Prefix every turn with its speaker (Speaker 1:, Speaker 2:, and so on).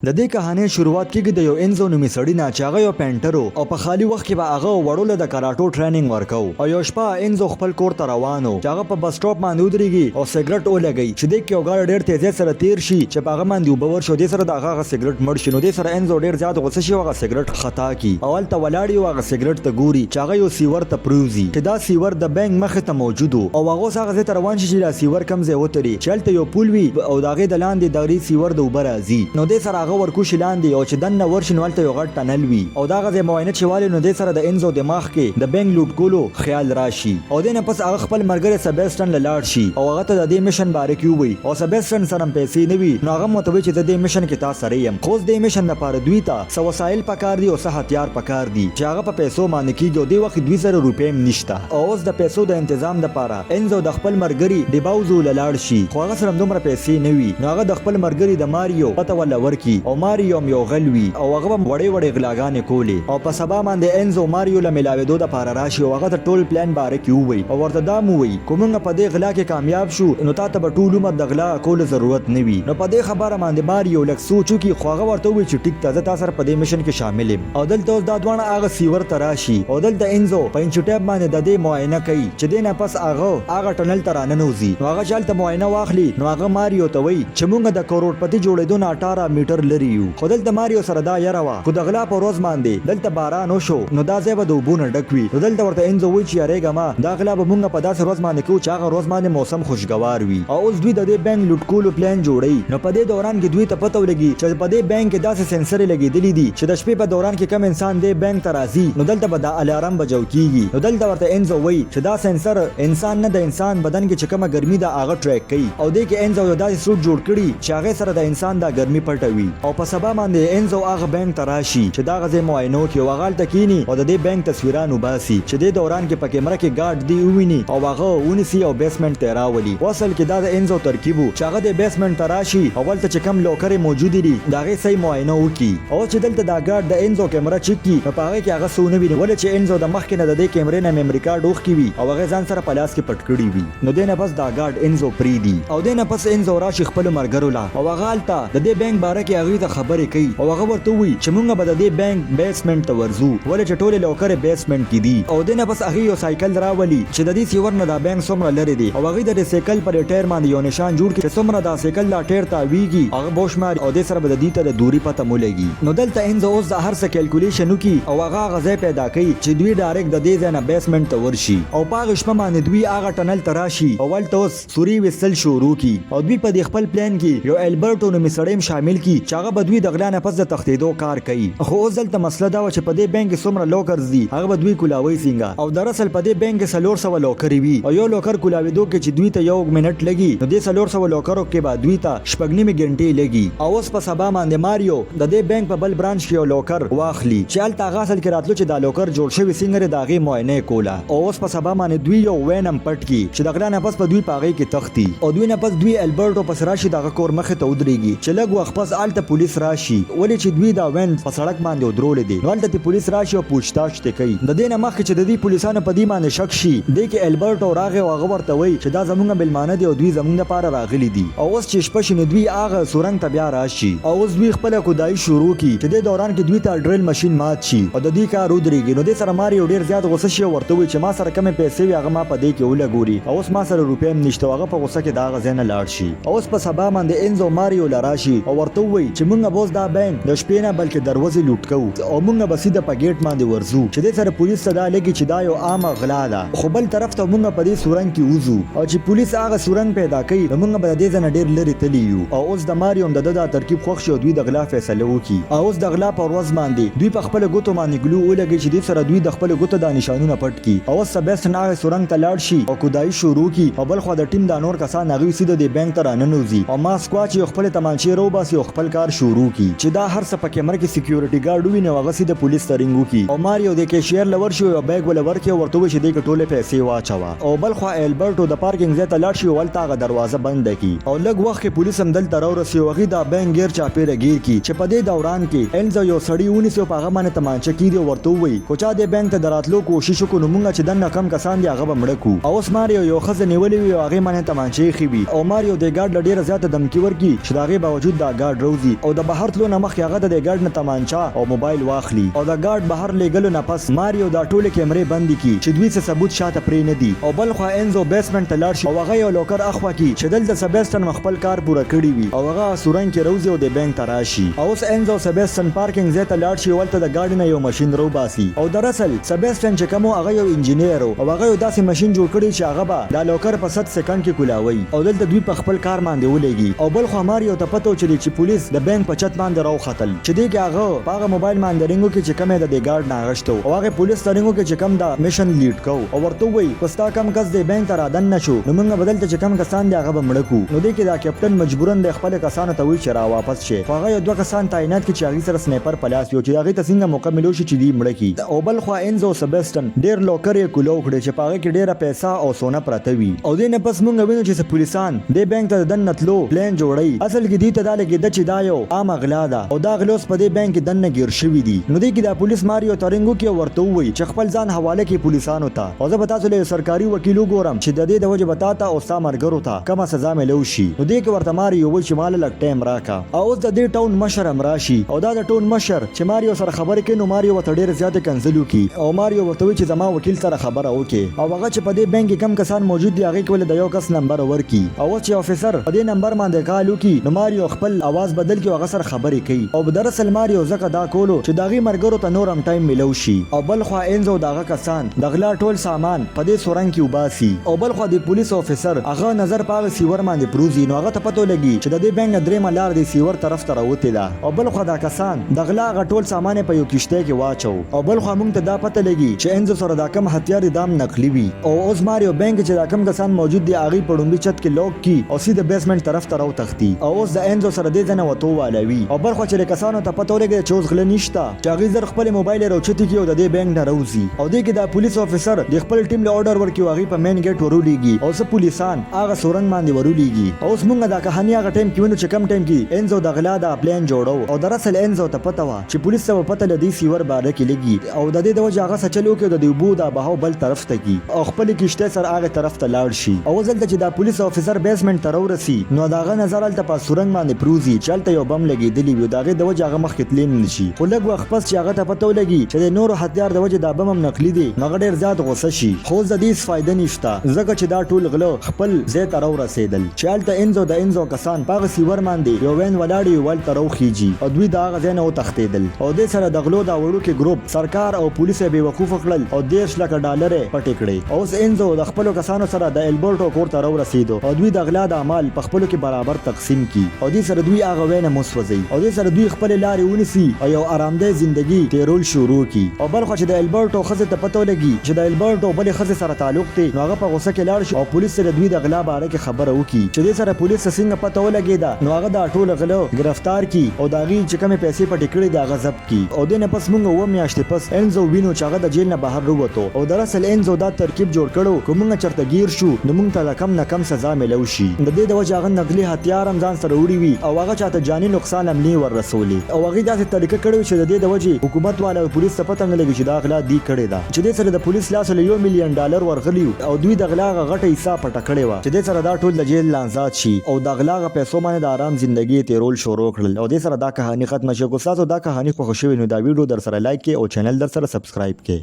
Speaker 1: د دې کهانۍ شروعات کیږي د یو انزو نومي سړي نه چې هغه یو پینټر و او په خالي وخت کې به هغه وړو له د کراټو ټریننګ ورکاو. او یو شپه انزو خپل کور ته روان و چې هغه په بس سټاپ باندې ودریږي او سګرټ ولګوي چې دې کې یو ګاډی ډیر تیزۍ سره تیر شي چې په هغه باندې اوبه ورشي او دې سره د هغه هغه سګرټ مړ شي. نو دې سره انزو ډیر زیات غوسه شي او هغه سګرټ خطا کړي او هلته ولاړ وي او هغه سګرټ ته ګوري چې هغه یو سیور ته پریوځي چې دا سیور د بانک مخې ته موجود و او هغه اوس هغه ځای ته روان شي چې دا سیور کوم ځای وتلي چې هلته یو پول وي او د هغې د لاندې د دې سیور د اوبه راځي. ځي نو دې سره هغه ورکوشي لاندې او چې دننه ورشي نو هلته یو غټ ټنل وي او د هغه ځای معاینه چې والي نو دې سره د انزو دماغ کې د بینک لوټ کولو خیال راشي او دې نه پس هغه خپل ملګری سبیسټن له لاړ شي او هغه ته د دې مشن باره کې ووایي او سبیسټن سره هم پیسې نه وي نو هغه هم ورته وایي چې زه دې مشن کې تا سره یم خو اوس دې مشن لپاره دوی ته څه وسایل پکار دي او څه هتیار پکار دي چې هغه په پیسو باندې کیږي او دې وخت کې دوی سره روپۍ هم نشته او اوس د پیسو د انتظام لپاره انزو د خپل مرګري ډیباوزو له لاړ شي خو هغه سره هم دومره پیسې نه وي نو هغه د خپل مرګري د ماریو پته ورله ورکړي او ماریو هم یو غل وي او هغه به هم وړې وړې غلاګانې کولې او په سبا باندې انزو ماریو له ملاویدو د پاره راشي او هغه ته ټول پلان باره کې ووایي او ورته دا هم ووایي که مونږ په دې غلا کې کامیاب شو نو تاته به ټول عمر د غلا کولو ضرورت نه وي. نو په دې خبره باندې ماریو لږ سوچ وکړي خو هغه ورته ووایي چې ټیک ده زه تا سره په دې مشن کې شامل یم. او دلته اوس دا دواړه هغه سیور ته راشي او دلته انزو په انچي ټیپ باندې ددې معاینه کوي چې دې نه پس هغه هغه ټنل ته راننوځي نو هغه چې هلته معاینه واخلي نو هغه ماریو ته وایي چې مونږ د کروړپتي جوړیدو نه 18 میټر لرې یو خو دلته ماریو سره دا یره وه خو د غلا په ورځ باندې دلته باران وشو نو دا ځای به د اوبو نه ډک وي نو دلته ورته انزو وایي چې یریږه مه دا غلا به مونږ په داسې ورځ باندې کوو چې هغه ورځ باندې موسم خوشګوار وي. او اوس دوی ددې بانک لوټ کولو پلان جوړوي نو په دې دوران کې دوی ته پته ولګي چې په دې بانک کې داسې سنسرې لګیدلې دي چې د شپې په دوران کې کوم انسان دې بانک ته راځي نو دلته به دا الارم بجو کیږي. نو دلته ورته انزو وایي چې دا سنسر انسان نه د انسان بدن کې چې کومه ګرمي ده هغه ټریک کوي او دې کې انزو یو داسې سوټ جوړ کړي چې هغې سره د انسان دا ګرمي پټه وي. او په سبا باندې انزو هغه بانک ته راشي چې دغه ځای معاینه وکړي او هغه هلته کیني او د دې بانک تصویران وباسي چې دې دوران کې په کیمره کې ګارډ دی وویني او هغه ونیسي او بیسمنټ ته یې راولي. خو اصل کې دا د انزو ترکیب و چې هغه دې بیسمنټ ته راشي او هلته چې کوم لوکرې موجودې دي د هغې صحیح معاینه وکړي. او اوس چې دلته دا ګارډ د انزو کیمره چیک کړي نو په هغې کې هغه څه ونه ویني ولې چې انزو د مخکې نه د دې کیمرې نه میمري کارډ اوښکي وي او هغه یې ځان سره په لاس کې پټ کړي وي. نو دې نه پس دا ګارډ انزو پریږدي او دې نه پس انزو راشي خپلو ملګرو له او هغه هلته د دې بانک باره کې هغوی ته خبرې کوي او هغه ورته ووایي چې مونږ به د دې بانک بیسمنټ ته ورځو ولې چې ټولې لوکرې بیسمنټ کې دي. او دې نه پس هغوی یو سایکل راولي چې د دې سیور نه دا بانک څومره لرې دی او هغوی د دې سایکل په دې ټایر باندې یو نشان جوړ کړي چې څومره دا سایکل دا ټایر تاویږي هغه به وشماري او دې سره به د دوی ته د دوري پته ولګي. نو دلته انزو اوس د هر څه کیلکولیشن وکړي او هغه هغه ځای پیدا کوي چې دوی ډایرکټ د دې ځای نه بیسمنټ ته ورشي او په هغې شپه باندې دوی هغه ټنل ته راشي او هلته اوس سوري ویستل شروع کړي او دوی په دې خپل پلان کې یو البرټو نومي سړی هم شامل کړي چې هغه به دوی د غلا نه پس د تښتېدو کار کوي. خو اوس دلته مسله دا وه چې په دې بانک کې څومره لوکرز دي هغه به دوی کولاوي څنګه او دراصل په دې بانک کې 400 لوکرې وي او یو لوکر کولاوېدو کې چې دوی ته یو منټ لګي نو دې 400 لوکرو کې به دوی ته 6.5 ګنټې لګي. او اوس په سبا باندې ماریو د دې بانک په بل برانچ کې یو لوکر واخلي چې هلته هغه اصل کې راتلو چې دا لوکر جوړ شوی څنګه دی د هغې معاینه یې کوله او اوس په سبا باندې دوی یو وین هم پټ کړي چې د غلا نه پس به دوی په هغې کې تښتي او دوی نه پس دوی البرټو پس راشي د هغه کور مخې ته ودرېږي چې لږ وخت پس هلته پولیس راشي ولې چې دوی دا وین په سړک باندې ودرولې دی نو هلته ترې پولیس راشي او پوچتاچ ترې کوي. د دې نه مخکې چې د دې پولیسانو په دوی باندې شک شي دې کې البرټو راغی او هغه ورته وایي چې دا زمونږ مېلمانه دي او دوی زمونږ لپاره راغلي دي او اوس چې شپه شي نو دوی هغه سورنګ ته بیا راشي او اوس دوی خپله کودایي شروع کړي چې دې دوران کې دوی ته ډریل ماشین مات شي او د دوی کار ودرېږي نو دې سره ماریو ډېر زیات غوسه شي او ورته ووایي چې ما سره کومې پیسې وې هغه ما په دې کې ولګولي او اوس ما سره روپۍ هم نشته او هغه په غوسه کې د هغه ځای نه لاړ شي. او اوس په سبا باندې انزو ماریو له راشي او ورته ووایي چې مونږ به اوس دا بانک د شپې نه بلکې دروځې لوټ کوو او مونږ به سیده په ګیټ باندې ورځو چې دې سره پولیس ته دا لګي چې دا یو عامه غلا ده خو بل طرف ته مونږ په دې سورنګ کې وځو او چې پولیس هغه سورنګ پیدا کوي نو مونږ به د دې ځای نه ډیر لرې تللي یو. او اوس د ماریو هم د ده دا ترکیب خوښ شي او دوی د غلا فیصله وکړي. او اوس د غلا په ورځ باندې دوی په خپلو ګوتو باندې ګلو ولګوي چې دې سره دوی د خپلو ګوتو دا نشانونه پټ کړي. او اوس سبیسټن هغې سورنګ ته لاړ شي او کودایي شروع کړي او بلخوا د ټیم دا نور کسان هغوی سیده دې بانک ته راننوځي او ماسک واچوي او خپلې تمانچې راوباسي او خپل کار شروع کړي چې دا هر څه په کیمره کې سیکیورټي ګارډ وویني او هغه سیده پولیس ته رینګ وکړي او ماریو دې کیشیر له ورشي او یو بیګ وله ورکړي او ورته ووایي چې دې کې ټولې پیسې واچوه. او بلخوا البرټو د پارکینګ ځای ته لاړ شي او هلته هغه دروازه بنده کړي او لږ وخت کې پولیس هم دلته راورسي او هغوی دا بانک ګیر چاپیره ګیر کړي چې په دې دوران کې انزو یو سړی ونیسي او په هغه باندې تمانچه کیږدي او ورته ووایي که چا دې بانک ته د راتلو کوشش وکړو نو مونږ چې دننه کوم کسان دي هغه به مړه کړو. او اوس ماریو یو ښځه نیولې وي او هغې باندې تمانچه ایښې وي او ماریو دې ګارډ له ډیره زیاته دمکي ورکړي چې د هغې باوجود دا ګارډ راوځي. راووځي او د بهر تلو نه مخکې هغه د دې ګارډ نه تمانچه او موبایل واخلي او د ګارډ بهر لیږلو نه پس ماریو دا ټولې کیمرې بندې کړي چې دوی څه ثبوت شاته پرې نه دي او بلخوا انزو بیسمنټ ته لاړ شي او هغه یو لوکر اخوا کړي چې دلته سبیسټن هم خپل کار پوره کړي وي او هغه سورنګ کې راوځي او دې بینک ته راشي او اوس انزو او سبیسټن پارکینګ ځای ته لاړ شي او هلته د ګاډي نه یو مشین راوباسي او دراصل سبیسټن چې کوم و هغه یو انجینیر و او هغه یو داسې مشین جوړ کړی چې هغه به دا لوکر په ست سیکنډ کې کولاوی او دلته دوی په خپل کار باندې ولګي او بلخوا ماریو ته پته و چې پولیس د بینک په چت باندې راوختل چې دې کې هغه په هغه موبایل باندې رینګ وکړي چې کوم یې د دې ګارډ نه اغشته و او هغه پولیس ته رینګ وکړي چې کوم دا مشن لیډ کو او ورته ووایي که ستا کوم کس دې بینک ته رادننه شو نو مونږ به دلته چې کوم کسان دي هغه به مړه کړو. نو دې کې دا کیپټن مجبورا دی خپل کسانو ته وایي چې راواپس شئ خو هغه یو دوه کسان تعینات کړي چې هغوی سره سنایپر په لاس وي او چې هغوی ته څنګه موقع ملو شي چې دوی مړه کړي. او بل خوا انزو او سبیسټن ډیر لوکر یې کولو کړي چې په هغه کې ډیره پیسه او سونه پرته وي او دې نه پس مونږ وینو چې څه پولیسان دې بینک ته د دننه تلو پلان جوړوي. اصل کې دوی ته دا لګیده چې دا یو عامه غلا ده او دا غله اوس په دې بینک کې دننه ګیر شوي دي. نو دې کې دا پولیس ماریو ته رنګ وکړي او ورته ووایي چې خپل ځان حواله کړي پولیسانو ته او زه به تاسو له یو سرکاري وکیل وګورم چې د دې د وجې به تاته او ستا ملګرو ته کومه سزا میلو شي. نو دې کې ورته ماریو وویل چې ماله لږ ټایم راکه. او اوس د دې ټاون مشر هم راشي او دا د ټاون مشر چې ماریو سره خبرې کوي نو ماریو ورته ډېرې زیاتې کنځلې وکړي او ماریو ورته وایي چې زما وکیل سره خبره وکړي او هغه چې په دې بانک کې کوم کسان موجود دي هغې کې ولې د یو کس نمبر ورکړي او اوس چې افیسر په دې نمبر باندې کال وکړي نو ماریو خپل اواز بدل کړي او هغه سره خبرې کوي او دراصل ماریو ځکه دا کولو چې د هغې ملګرو ته نور هم ټایم میلو شي او بلخوا انزو د هغه کسان د غلا ټول سامان په دې سورنګ کې وباسي او بلخوا د پولیس افیسر هغه نظر په هغه سیور باندې پروزي نو هغه ته پته ولګي چې د دې بانک نه دریمه لار دې سیور طرف ته راوتې ده او بلخوا دا کسان د غلا هغه ټول سامان یې په یو کښتۍ کې واچو او بلخوا مونږ ته دا پته لګي چې انزو سره دا کوم هتیار دي دا هم نقلي وي او اوس ماریو بانک کې چې دا کوم کسان موجود دي هغوی په ړومبي چت کې لوک کړي او سیده بیسمنټ طرف ته راوتښتي او اوس د انزو سره دې ځای نه وتو والا وي او بلخوا چې د کسانو ته پته ولګیده چې اوس غله نشته چې هغوی زر خپلې موبایلې راوچتې کړي او د دې بانک نه راوځي او دې کې دا پولیس افیسر د خپل ټیم له اورډر ورکړي او هغوی په مین ګیټ ورولیږي او څه پولیسان هغه سورنګ باندې ورولیږي او اوس مونږ دا کهانی هغه ټایم کې وینو چې کوم ټایم کې انزو د غلا دا پلان جوړو او دراصل انزو ته پته وه چې پولیس ته به پته له دې سیور باره کې لګي او د دې د وجې هغه څه چل وکړي او د دې اوبو دا بهاو بل طرف ته کړي او خپلې کښتۍ سره هغې طرف ته لاړ شي او اوس دلته چې دا پولیس افیسر بیسمنټ ته راورسي نو د هغه نظر هلته په سورنګ باندې پروځي چې هلته یو بم لګیدلی وي او د هغې د وجې هغه مخکې تللی نه شي خو لږ وخت پس چې هغه ته پته ولګي چې د نورو هتیار د وجې دا بم هم نقلي دی نو هغه ډیر زیات غوسه شي خو اوس د دې هیڅ فایده نشته ځکه چې دا ټول غله خپل ځای ته راورسیدل چې هلته انزو د انزو کسان په هغه سیور باندې یو وین ولاړ وي هلته راوخیژي او دوی د هغه ځای نه وتښتیدل او دې سره د غلو دا وړوکی ګروپ سرکار او پولیس یې بې وقوفه کړل او 30 لکه ډالر یې پټې کړې او اوس انزو د خپلو کسانو سره د البرټو کور ته راورسیدو او دوی د غلا دا مال په خپلو کې برابر تقسیم کړي او دې سره دوی هغه وین هم وسوځوي او دې سره دوی خپلې لارې ونیسي او یو ارامده زندګي تیرول شروع کړي او بلخوا چې د البرټو ښځې ته پته ولګي چې د البرټو بلې ښځې سره تعلق دی نو هغه په غوسه کې لاړ شي او پولیس ته د دوی د غلا باره کې خبره وکړي چې دې سره پولیس ته څنګه پته ولګیده نو هغه دا ټول غله ګرفتار کړي او د هغوی چې کومې پیسې پټې کړې دي هغه ضبط کړي او دې نه پس مونږ اووه میاشتې پس انزو وینو چې هغه د جیل نه بهر ووتو او دراصل انزو دا ترکیب جوړ کړو که مونږ چرته ګیر شو نو مونږ ته د کم نه کم سزا میلو شي د دې د وجې هغه نقلي هتیار هم ځان سره وړي وي او هغه چاته جاني نقصان هم نه ور رسولي او هغوی داسې طریقه کړې وي چې د دې د وجې حکومت والا او پولیس ته پته نه لګي چې دا غلا دوی کړې ده. چې دې سره د پولیس لاسو له یو میلیون ډالر ورغلي وو او دوی د غلا هغه غټه حصه پټه کړې وه چې دې سره دا ټول د جیل نه ازاد شي او د غلا هغه پیسو باندې د آرام زندګي یې تیرول شروع کړل او دې سره دا کهاني ختمه شي. که ستاسو دا کهاني خوښه شوې نو دا ویډیو درسره لایک کړئ او چینل درسره سبسکرایب کړئ.